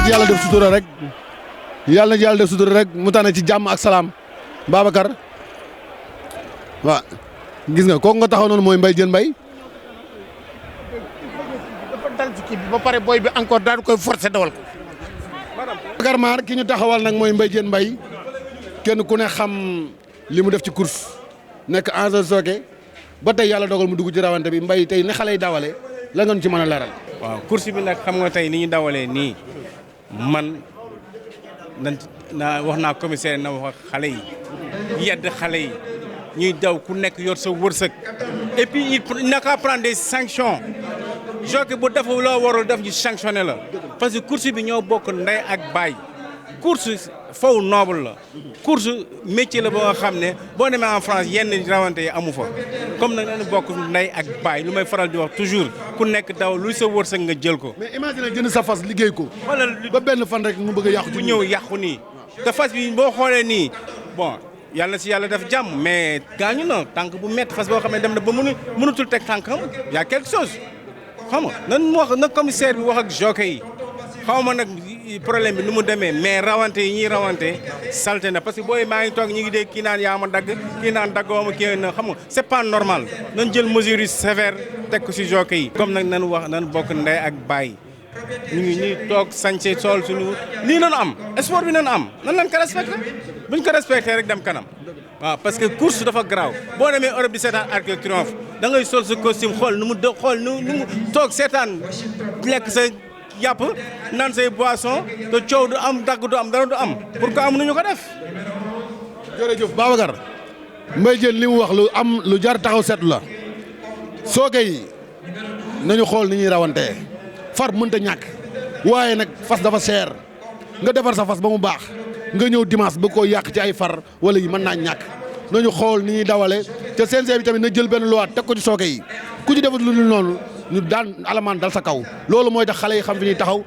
ci yàlla def sutura rek yàlla na ci yàlla def sutura rek mu tànn ci jàmm ak salaam Babacar waaw gis nga kooku nga taxaw noonu mooy Mbaye Diene Mbaye. dafa dal ci kii bi ba pare booy bi encore daal koy forcer dawal ko. Babacar Maar ki ñu taxawal nag mooy Mbaye Diene Mbaye kenn ku ne xam li mu def ci course nekk engin sooke ba tey yàlla dogal mu dugg ci rawante bi Mbaye tey ni xale yi dawale la ngeen ci mën a leeral. waaw course bi nag xam nga tey ni ñu dawalee nii man na wax naa commissaire na wax xale yi yedd xale yi ñuy daw ku nekk yor sa wërsëg et puis il n'a qu'à prendre des sanctions jockey bu dafa loo warul def ñu sanctionné la parce que course bi ñoo bokk ndey ak baay course faw noble la course métier la ba nga xam ne boo demee en France yenn rawante yi amu fa comme nag nañu bokk ndey ak baay lu may faral di wax toujours ku nekk daw luy sa wërsëg nga jël ko. mais imagine jënd sa fas liggéey ko. wala ba benn fan rek mu bëgg a yàqu. bu ñëw yàqu nii te fas bi boo xoolee nii bon yàlla na si yàlla def jàmm mais gaañu na tànk bu métti fas boo xam ne dem na ba mënutul teg tànkam y a quelque chose xam nga nan wax na commissaire bi wax ak jockey yi xaw ma nag problème bi nu mu demee mais rawante yi ñuy rawante salte na parce que booy maa ngi toog ñu ngi dégg kii naan yaa ma dagg kii naan daggoo ma kii na xam nga c'est pas normal nañ jël mesures yu sévères teg ko si jockey yi. comme nag nan wax nan bokk ndey ak baay ñu ngi ñuy toog sañse sol suñu lii nañu am sport bi nañu am nan lañ ko respecté buñ ko respecté rek dem kanam waaw parce que course dafa garaaw boo demee Europe di seetaan Arc de Triomphe da ngay sol sa costume xool nu mu xool nu mu toog seetaan lekk sa yàpp naan say boisson te coow du am dagg du am dara du am pourquoi amuñu ko def. jërëjëf Babacar Mbaye Diene li mu wax lu am lu jar taxaw seetlu la sooke yi nañu xool ni ñuy rawantee far mënta ñàkk waaye nag fas dafa cher nga defar sa fas ba mu baax nga ñëw dimanche ba koo yàq ci ay far wala yi mën naa ñàkk nañu xool ni ñuy dawale te CNG bi tamit na jël benn loi teg ko ci sooke yi ku ci defut lu noonu ñu daan alamaan dal sa kaw loolu mooy tax xale yi xam fi ñuy taxaw.